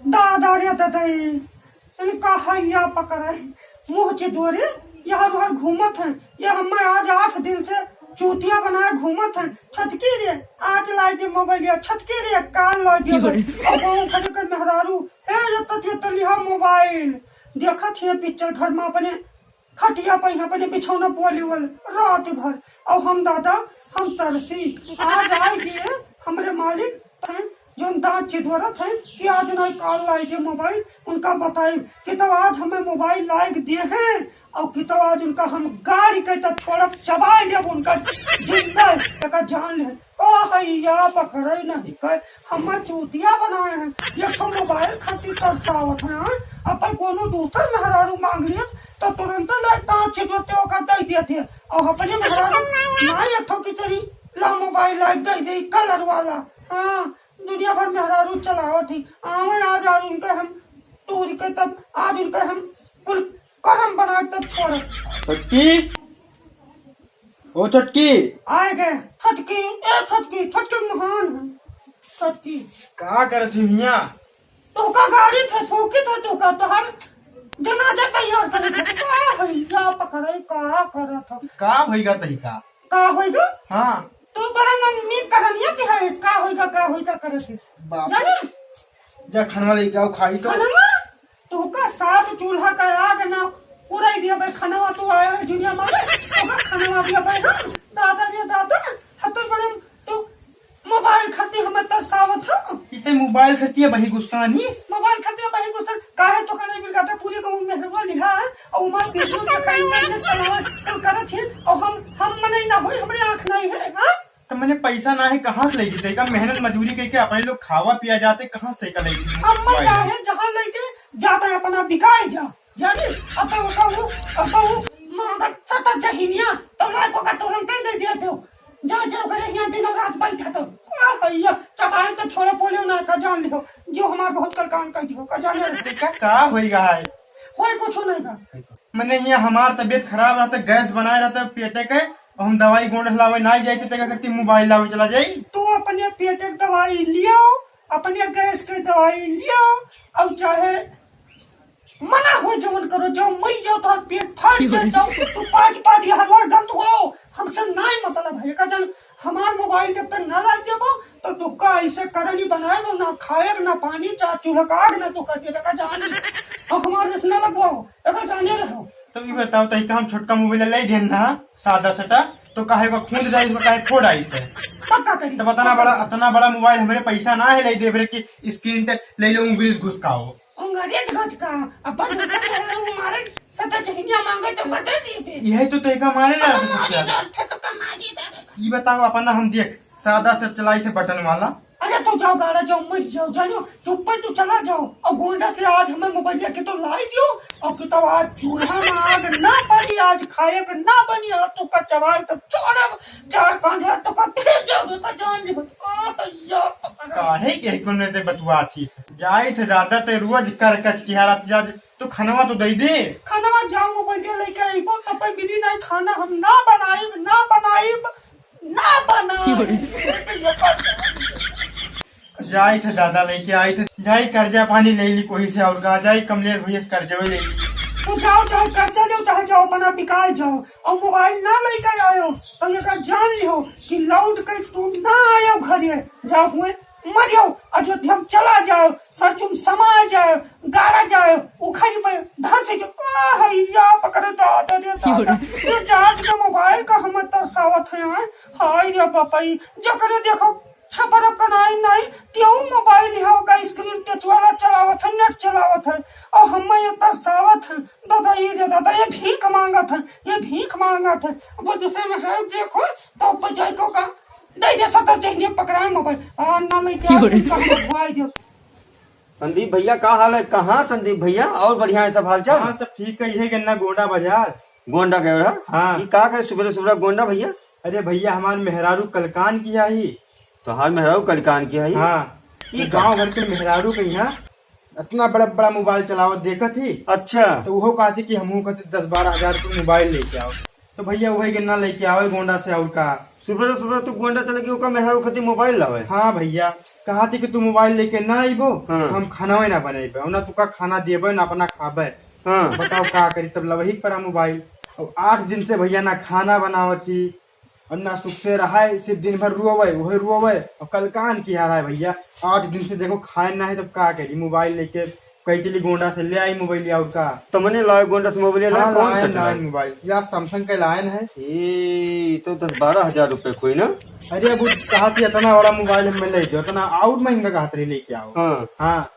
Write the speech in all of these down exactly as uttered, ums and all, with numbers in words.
दादा रे ददई, इनका हैया पकड़े, मुँह चिदोरे, यहाँ उधर घूमत हैं। ये हमें आज आठ दिन से चूतिया बनाए घूमत हैं। छटकी रे, आज लाई दे मोबाइल, या छटकी रे, काल लाई दे मोबाइल। और गाँव करे कर मेहरारू, हे ये तत ये तलिहा मोबाइल, देखत है पिक्चर घर में अपने खटिया पे यहाँ पे बिछौना पोली वाले रात भर। और हम दादा, हम तरसी। आज आए गए हमरे मालिक थे, जोन दाँत चिदोरत है कि आज नहीं काल लाई दे मोबाइल, उनका बताई कि तब आज हमें मोबाइल लाइक दिए हैं और कि तब आज उनका हम गाड़ी के तो छोड़ब, चबाई लेब उनका जिंदा, एका जान ले। ओ हैया पकड़े नहीं के, हमें चूतिया बनाए हैं। ये तो मोबाइल खातिर तरसावत हैं, हाँ? अपन कोनो दूसर मेहरारू मांग लियत तो तुरंत ले दाँत चिदोते ओका दे देते। और अपने मेहरारू ना ये तो कि तेरी ला मोबाइल लाइक दे दे कलर वाला। हाँ, दुनिया भर मेहरारू चलावत ही। आवे आज, आज उनके हम तूर के तब आज उनके हम कुल करम बना के तब छोड़ब। छोटकी, ओ छोटकी। आए गए। छोटकी, ए छोटकी, छोटकी महान है। छोटकी। का करत ही हियाँ? तोका गाड़ी थे, फूकी थे तोका, तोहर जनाजा तैयार करे थे। का हैया पकड़े, का करत हो? का होइगा तही का? का होइगा? हाँ। तू बड़ा न-, नीक करनिया के है, का होइगा, का होइगा करत है। बाप। जाने? जा खनवा लेके आओ, खाई तो। खनवा? तोहका सात चूल्हा का आग ना पुराई दिया भाई, खनवा तू आया है जुनिया मारे, तोहका खनवा दिया भाई हम, दादा रे दादा, हत्ते बड़े तू मोबाइल खाती हमें तरसावत हो। इते मोबाइल खाती है बही गुस्सा नहीं? मोबाइल खाती है बही गुस्सा, काहे तोहका नहीं मिल जाता, पूरे गाँव में हरवा लिहा है, और उमार वीडियो देखा, इंटरनेट चलावे, तो करत ही, और हम, हम मने ना होई, हमरे आँख नहीं है, हाँ? तो मने पैसा ना है, कहाँ से लेगी? तैका मेहनत मजूरी करके अपने लोग खावा पिया जाते, कहाँ से तैका लेगी? अम्मा चाहे जहाँ लेके जाता है, अपना बिकाए जा, जानी? अब तो कहूँ, अब कहूँ, मांगत सता जहीनिया, तो लाइको का तुरंत ही दे दिया दो। जा, जा, करे यहाँ दिन रात बैठा तो। आ भैया, चबाए तो छोड़े बोले ना, का जान लिहो, जो हमार बहुत कलकान कर दियो, का जाने रे। तैका का होई गा है? होई कुछ नहीं का। मने हियाँ हमार तबीयत खराब रहता, गैस बनाए रहता पेटे के, और हम दवाई गोंड लावे ना जाए थे, तेका करती मोबाइल लावे चला जाई। तू अपने पेटे के दवाई लियो, अपने गैस के दवाई लियो, और चाहे मना हो जवन करो, जाओ मरी जाओ, तोहर पेट फाट जाए, जाओ तू पाँच पाँच हजार बार गंद हुआओ, हमसे नाई मतलब है। का जान हमार मोबाइल जब तक ना लाग देबो, तो तोहका ऐसे करनी बनाए ना खाए ना पानी, चार चूल्हा का आग ना तोहका दे, का जान ले। और हमारे से ना लगवाओ, एका जाने रहो। तो ये बताओ, तो हम छोटका मोबाइल ले देन ना, सादा सटा, तो काहे का खून जाए, इसमें काहे फोड़ आई इसमें? तब का करी? तब इतना बड़ा, इतना बड़ा मोबाइल हमारे पैसा ना है ले दे, कि स्क्रीन पे ले लो, उंगली से घुसकाओ। अंग्रेज गज का, अपन दूसर मेहरारू मारे, सदा जहिनिया मांगे तो बता दीते। यही तो तैका मारे अब रहा था मारी सबसे। तो अच्छा तो कमाई दे। ये बताओ, अपना हम देख, सादा से चलाई थे बटन वाला। अरे तो जाओ गाड़ा जाओ, मर जाओ, जानो, चुप्पे तो चला जाओ। और गोंडा से आज हमें मोबाइलिया के तो लाई दियो, और कि तो आज चूल्हा में आग ना पड़ी, आज खाए के ना बनी, और तो का चबाल तो छोड़ब, चार पाँच हाथ तो का फिर जाओ, तो का जान लिहो। आ, या पकड़ा। काहे के कुने ते बतुआ थी? जाई थे दादा, ते रोज कर कच की हालत, जा तू खनवा तो दे दे। खनवा जाओ, मोबाइलिया लेके आइबो, तब पे मिली नहीं खाना, हम ना बनाइब, ना बनाइब, ना बनाइब। जाई थे दादा लेके आई थे, जाई कर्जा पानी ले ली कोई से, और का जाई कमलेश भैया से कर्जवे ले ली। तो जाओ, जाओ कर्जा लो, चाहे जाओ अपना बिकाए जाओ, और मोबाइल ना लेके आयो, तो ये का जान लिहो कि लौट के तू ना आयो घरे, जाओ हुए मर जाओ, अयोध्या में चला जाओ, सरचुम समा जाओ, गाड़ा जाओ, उखड़ी पे धंस जाओ। का है या पकड़े दादा रे दादा, ये जात के मोबाइल का हम तरसावत है, आय? हाय रे बापई, जकरे देखो छपरा कनाई नहीं, तेऊ मोबाइल यहाँ का स्क्रीन टच वाला चलावत है, नेट चलावत है, और हम ये तरसावत है, दादा ये रे दादा, ये भीख मांगत है, ये भीख मांगत है। अब दूसरे में से देखो, तो बजाई को का दे दे सत्तर चाहिए पकड़ाए मोबाइल। आ, ना लेके आ, क्यों रे? तुम कहाँ भगवाई दो। संदीप भैया, का हाल है? कहाँ संदीप भैया? और बढ़िया है सब हाल चाल? हाँ, सब ठीक है। यही गन्ना गोंडा बाजार। गोंडा गए रहा? हाँ। ये का करे सुबह सुबह गोंडा भैया? अरे भैया, हमार मेहरारू कलकान किया ही। तोहार मेहरारू कलकान किया ही? हाँ। ये ये का? गाँव भर के मेहरारू के यहाँ इतना बड़ा बड़ा मोबाइल चलावत देखत ही। अच्छा। तो उहो कहती कि हमहू कहती दस बारह हजार के मोबाइल लेके आओ। तो भैया उहे गेन्ना लेके आवे गोंडा से, और का। सुबह सुबह तू गोंडा चले गई, ओका मेहरारू खातिर मोबाइल लावे? हाँ भैया, कहती कि तू मोबाइल लेके ना अइबो, हाँ। हम खाना ना बनेबे, और ना तू का खाना देबे, ना अपना खाबे। हाँ। बताओ का करी, तब लवही पर मोबाइल। और आठ दिन से भैया ना खाना बनावत ही, और ना सुख से रहा है, सिर्फ दिन भर रोवे, वही रोवे, और कल कान की हारा है भैया। आठ दिन से देखो खाए ना है, तब का करी, मोबाइल लेके कही चली गोंडा से ले आई मोबाइल, और का। तो मने लाए गोंडा से मोबाइल, हाँ, कौन सा लाए, चलाए? लाए मोबाइल, या Samsung के लाए है। ए, तो दस बारह हजार रुपए कोई ना। अरे, अब वो कहत ही इतना बड़ा मोबाइल हमें ले दो, इतना और महंगा कहत रही लेके आओ। हाँ। हाँ।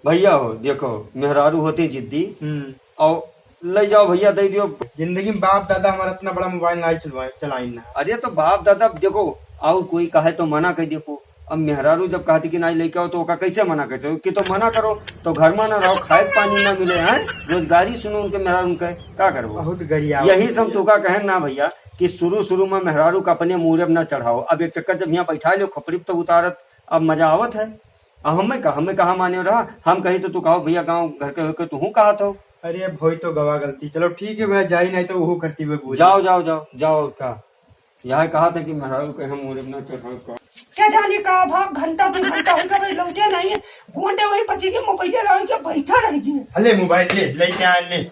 भैया हो, देखो, मेहरारू होती जिद्दी, हम्म। और ले जाओ भैया, दे दियो। जिंदगी में बाप दादा हमारा इतना बड़ा मोबाइल नहीं चलवाए, चलाइन ना। अरे तो बाप दादा देखो, और कोई कहे तो मना कर देखो। अब मेहरारू जब कहती कि नहीं लेके आओ, तो ओका कैसे मना करते हो? कि तो मना करो, तो घर में ना रहो, खाए के पानी ना मिले, हैं? रोजगारी सुनो उनके मेहरारू के, का करबो? बहुत गरिया यही सब तोका कहे ना भैया, कि शुरू शुरू में मेहरारू का अपने मूड़े में ना चढ़ाओ। अब एक चक्कर जब यहाँ बैठा लो, खपड़ी पे तो उतारत, अब मजा आवत है। अब हमें का, हमें कहाँ माने रहा? हम कही तो तू कहो भैया, गाँव घर के होके तू हूँ कहा थो। अरे भई, तो गवा गलती। चलो ठीक है भैया, जाई नहीं तो वो करती हुए बोली। जाओ, जाओ, जाओ, जाओ, और का? यह कहा था कि मेहरारू के हम ओरे ना चढ़ाओ का। क्या जाने का भाग, घंटा दो घंटा हो गया भाई, लौटे नहीं। गोंडे वही पची के मोबाइल लाओ के बैठा रह गए। अले मोबाइल ले, लेके आ ले।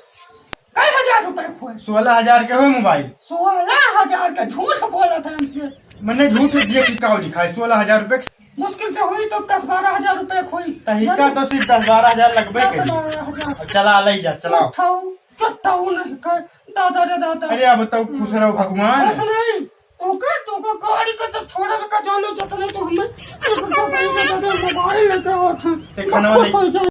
कई हजार रुपए खोए? सोलह हजार के हो मोबाइल। सोलह हजार का झूठ बोला था हमसे। मैंने झूठ दिया कि काऊ लिखा है, सोलह हजार रुपए। मुश्किल से हुई तो दस बारह हजार रुपए खोई। तहिका तो सिर्फ दस बारह हजार लगबे दस करी। बारह हजार। अब चला, ले जा, चलाओ। चुट्टाऊ, चुट्टाऊ नहीं कर, दादा रे दादा। अरे अब तो खुश रहो भगवान। खुश नहीं, ओके, तो ओके गाड़ी का तो छोड़े का जानो जतने तो हमें, अरे दादा रे दादा, मोबाइल लेके आओ थे। ते खाना खुश वाले हो जाए।